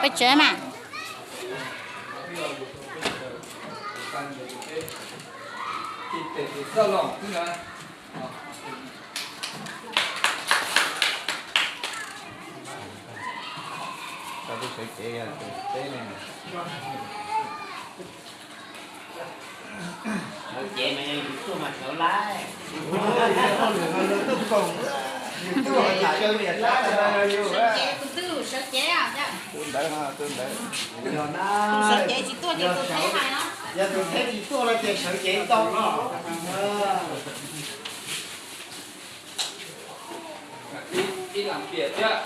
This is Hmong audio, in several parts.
Peb tsev mas. Tau tus sawv cev yog tus teb ne. Sawv cev mas yog yus tuaj mas sawv laib. Sawv cev tus twg sawv cev? Tus ntawd, tus ntawd. Tus sawv cev tsis tuaj ces tus teb hais no. Yog tus teb tsis tuaj no ces sawv cev tau. Ib lam piam thiab.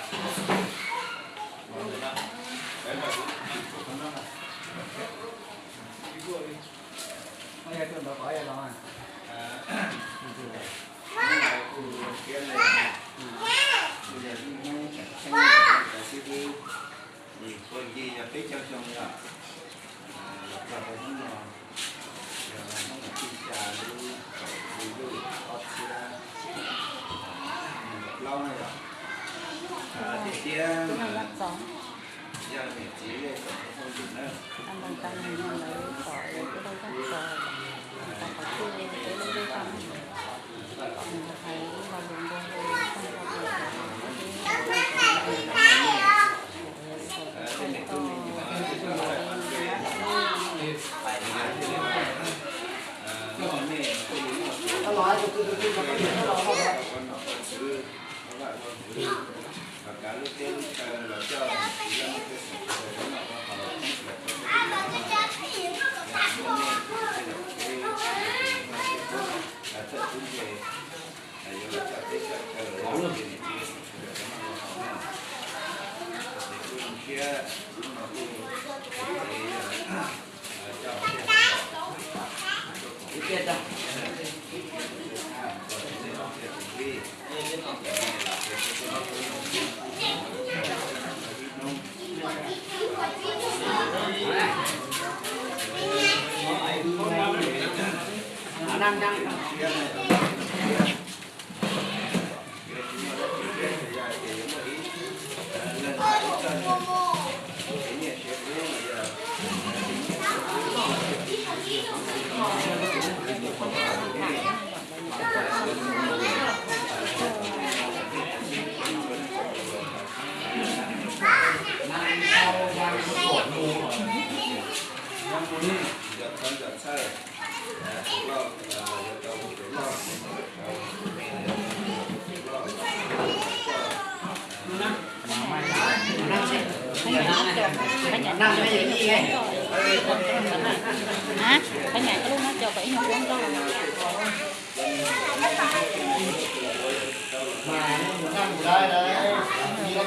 Ua ncig yog peb caug xyoo yom, los txog rau hnub no yog hnub tim xya lub kaum hli lub ob txhiab nees nkaum plaub na yom. Tiam sis yog niam txiv zej tsoom phooj ywg na, Peb nyam ib lub no coj kom ib nyuag kuv nrog.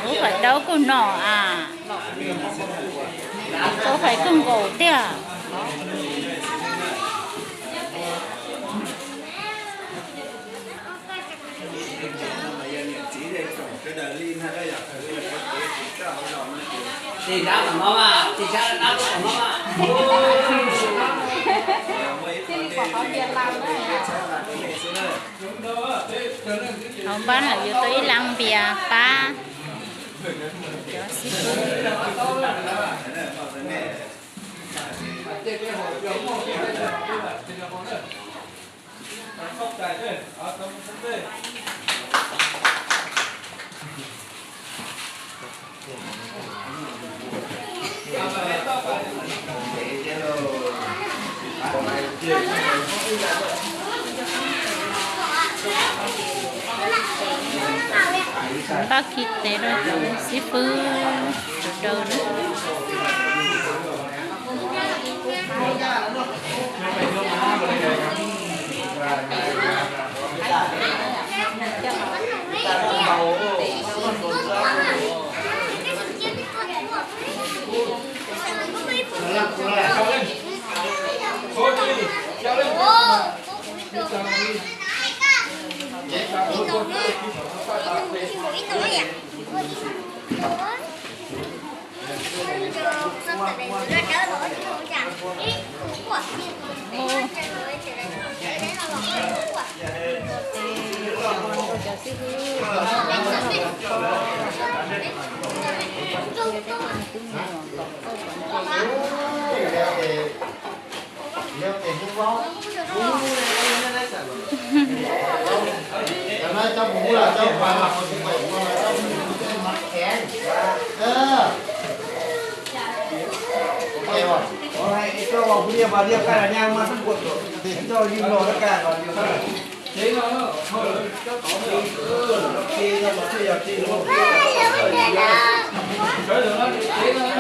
Lub fais dawb kuj no a, lub fais kuj nkaus tiag. Tis dab tom no mas, tis dab dab tom no mas. Hauv npab no yuav tau ib lab npias pab cov xib fwb. Npaj khi tes rau cov xib fwb sawv daws na.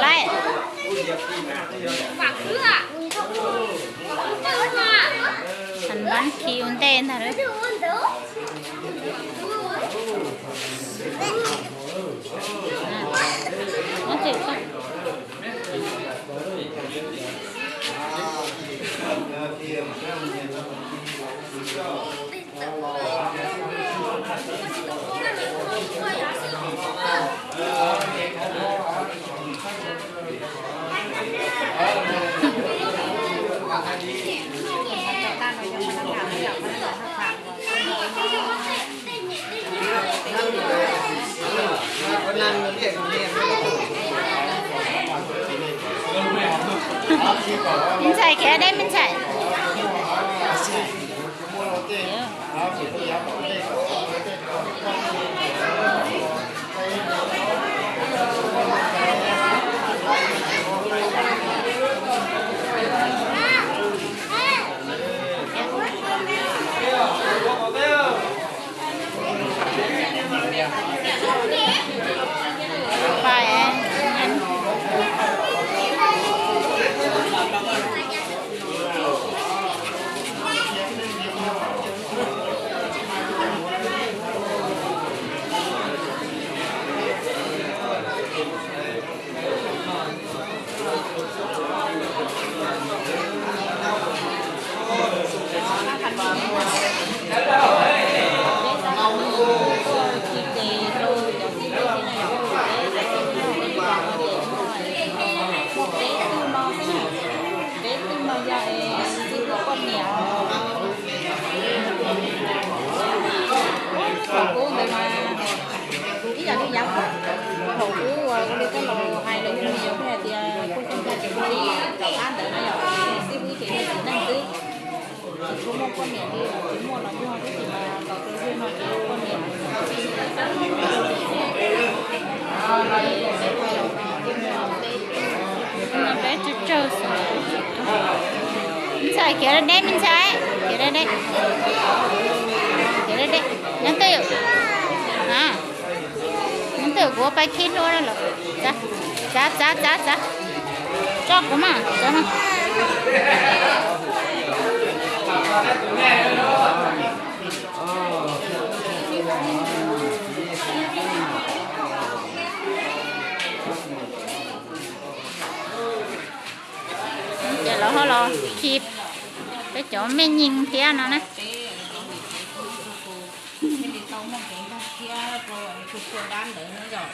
Laib. Thav npab khi ua ntej ntag lawm. Me ntxhais, khiav deb me ntxhais. Ib yam li yav thaum ub uas ua li koj laus hais lawv yug me nyuam thiaj hais tias kuj coj nplaj ceev li tom qab ntawd no yom, xib hwb ces yog txiv neej xwb, tsis tshua muaj poj niam li, tsis muaj los yog xwb ces los rau yawg no ces poj niam. Peb tsawg tsawg xwb. Me ntxhais khiav deb, me ntxhais khiav deb, khiav deb. Nyob twj ywm, nyob twj ywm kuv ua pab khib hlub lawm. Txav, txav, txav, txav. Tso kuv mas, txav mas. Ces lawv ho los khi peb cov me nyuam thiab no na. Thiaj li tau muaj kev nkag siab rau txhua txhua dab ntawd na yom.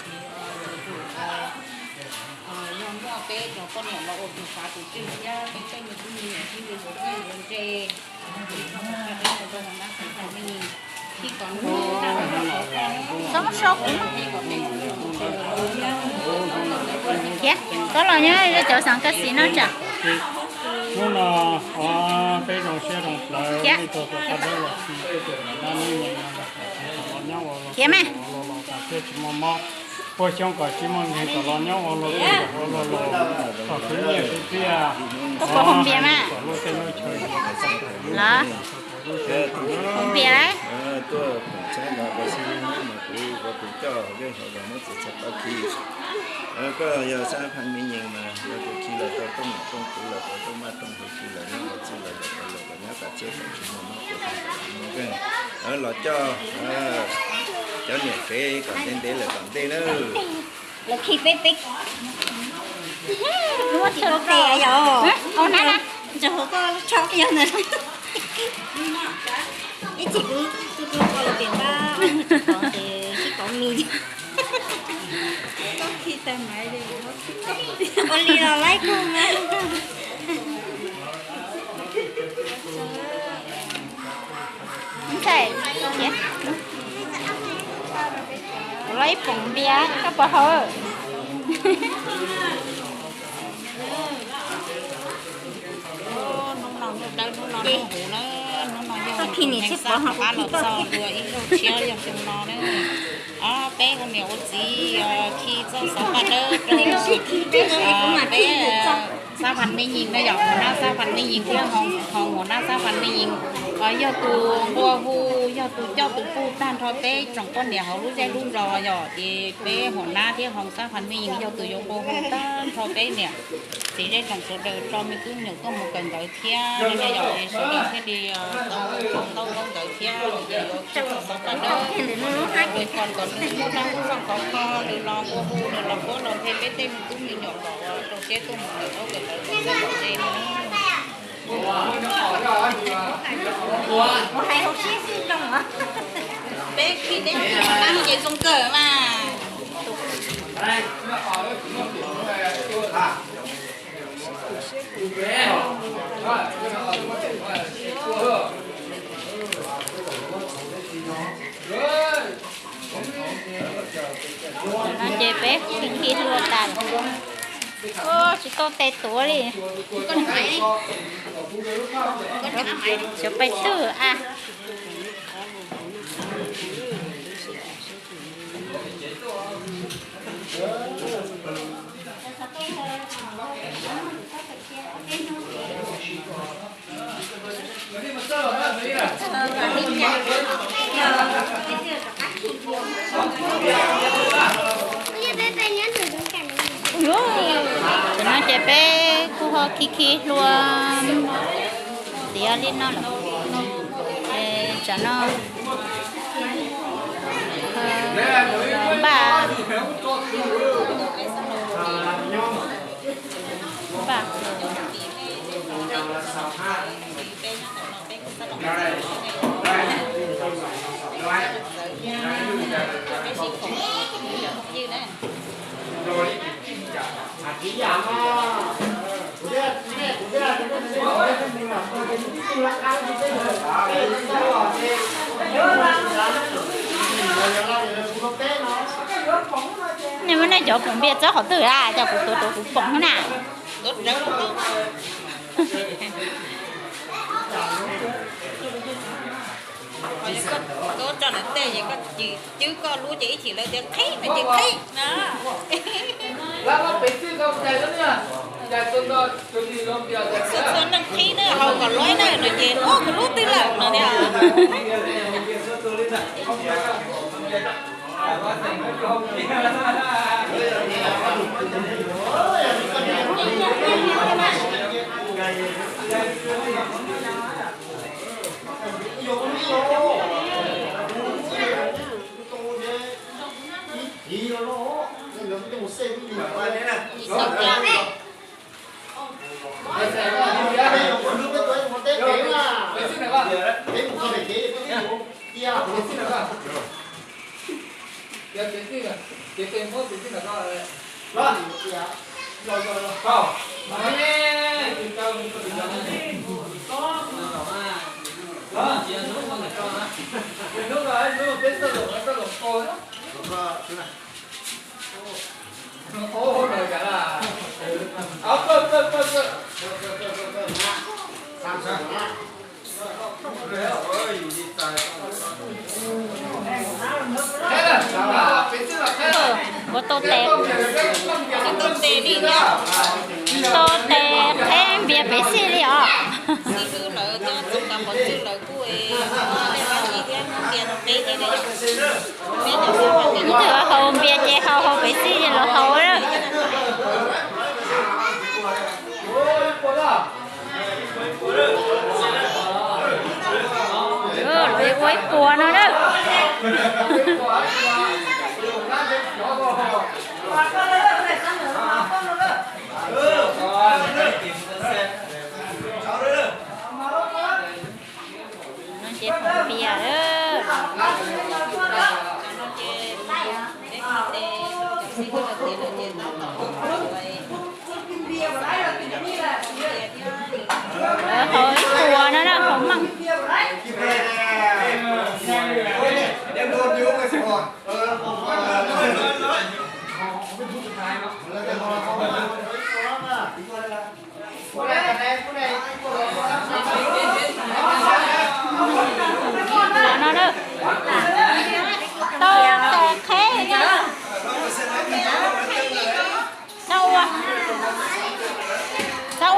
Yog muaj peb cov poj niam los ua tus xav tus tswj thiab peb tej me tub me nyuam thiaj li ua txuj ua ntse. Txhob so kuv. Khiav, koj los nyob cov xeev Kaj Xis no tsam. Hnub no peb zoo siab zoo plawv, ib tug tau qab dawb los si, peb tus niam dab neb nyeem no los nyob ua los los los los thiab tsis muaj mob, puag xyoo kom tsis muaj nkeeg kom los nyob ua los los los los kom khwv nyiaj khwv txiaj, kom lub tej lub chaw los. Kuv npias lawm. Tuaj koom tshab los ua si mas kuv ua tus coj yeej hauv los muab txiav txog tau khi. Koj yog sab Phaj Me Nyees mas yog tus khi los tau rooj nom rooj txwv los tau rooj maj rooj hwv khi los nyob ua txwj los yog los los nyob kom txhiaj kom tsis muaj mob kev tsis muaj nkeeg. Los coj cov niam tsev kom ntev ntev lawm tom ntej na. Lawv khi peb peb. Muab tsis tau tes yom. Ntsuag koj tso yog ntawd. Ib chim kuv tu tu koj los tias npab, ib chim kov ces sib kov mis. Ua li los laib kawg mas. Ntxhais, khiav. Los ib poom npias koj puas haus? Hnub no hnub dawb, hnub no hnub huv na, hnub no yog neeg xa qab los txog dua ib zaug tshiab yog xyoo no na. Peb ua niam ua txiv khi txoj xov paj dawb rau peb Xab Phan Me Yis na yom, Huas Nab Xab Phan Me Yis thiab Hoo Huas Nab Xab Phan Me Yis, yog tus nqua hu, yog tus coj tus pug tag nrho peb tsoom poj niam hauv lub zej lub zos yom, ces peb Huas Nab thiab Hoo Xab Phan Me Yis yog tus yuav nqua hu tag nrho peb niam txiv zej tsoom sawv daws tso me tub me nyuam tuaj mus kawm ntawv thiab no yom, es sawv daws thiaj li tau ntaub ntaub ntawv thiab ces yuav tso xov paj dawb, es kom nws muaj dab muaj zog khov kho, nws los nqua hu, nws los puab los nthe peb tej me tub me nyuam kom rau siab tuaj mus kawm ntaub kawm ntawv txawj txawj kom ze no. Peb khi teb ces zoo kawg mas. No ces peb khi hlua tas, tsis tau tes tuav li. Xyov pais twg a. Tam no ces peb kuj ho khi khi hlua tiav li no lawm. Tam no npaj, npaj Nej muab nej cov poom npias txawb qhov twg a, cov kuv tuav tuav kuv poom na. Koj tso ntawm tej ces koj cwb koj lub ces ib chim lawv tias qhib no ces qhib na. Txhua txhua neeg qhib na, haus kom luav na no ces ua kuv lub twg lawm no tias. Ua tau tes, tau tes qheb npias pev xij li os. Ib tug haus npias ces haus haus pev xij los haus lawm. Lawv ua ib puas no na. No ces poom npias lawm. Lawv haus ib puas no na, haus meej.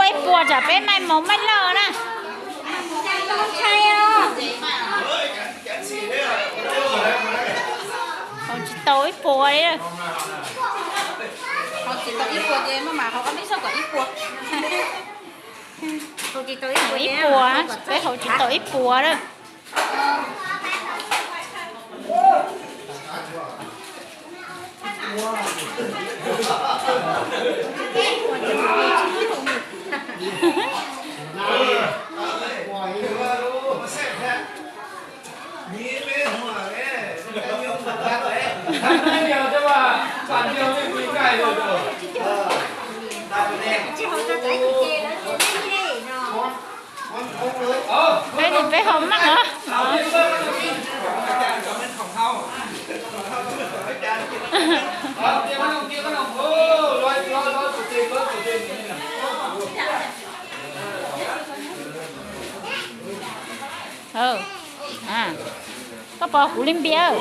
Ib puas tsam peb maij moov maij lawj na. Haus tsis tau ib puas li. Haus tsis tau ib puas ces maj mam haus ob peb zaug kom ib puas. Ib puas, peb haus tsis tau ib puas lawm. Peb nim peb haus maj os. Koj pom kuv li npias.